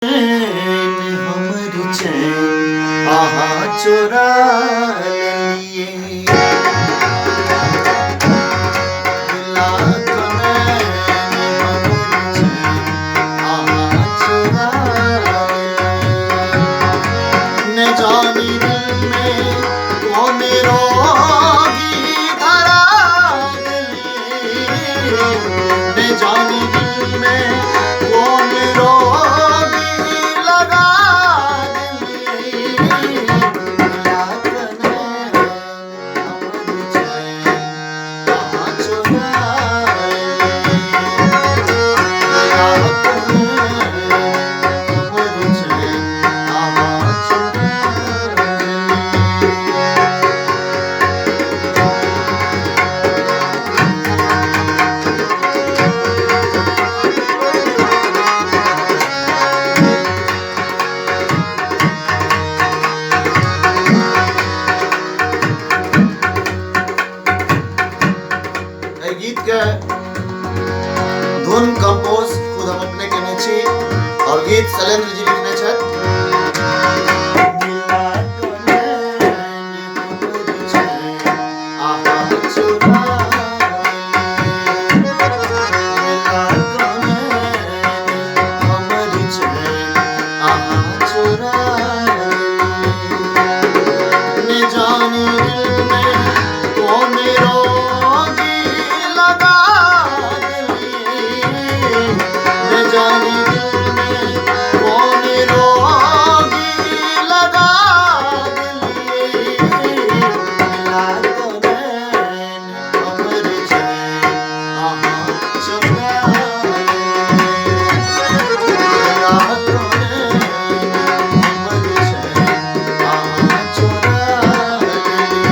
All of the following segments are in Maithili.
हमर चैन अहाँ चोरा लेलियै। मिला कऽ नैन हमर चैन अहाँ चोरा लेलियै। ने जानी दिलमे कोन रोगी धरा देलियै, ने जानी दिलमे कोन रोगी लगा देलियै। मिला कऽ नैन हमर चैन अहाँ चोरा लेलियै। मिला कऽ नैन हमर चैन अहाँ चोरा लेलियै। एहि गीतके धुन कंपोज खुद हम अपने केने छी और गीत शैलेंद्र जी लिखने छथि। मिला कऽ नैन हमर चैन अहाँ चोरा लेलियै। मिला कऽ नैन हमर चैन अहाँ चोरा लेलियै। ने जानी दिलमे कोन रोगी लगा देलियै, ने जानी दिलमे कोन रोगी लगा देलियै। मिला कऽ नैन हमर चैन अहाँ चोरा लेलियै। मिला कऽ नैन हमर चैन अहाँ चोरा लेलियै।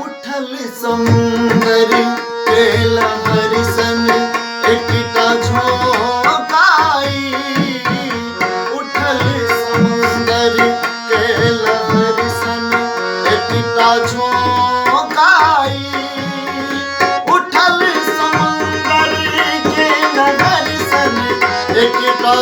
उठल समुंदर के लहर सन एकटा झोंकाई, उठल समुंदर के लहर सन एकटा झोंकाई, उठल समुंदर के लहर सन एकटा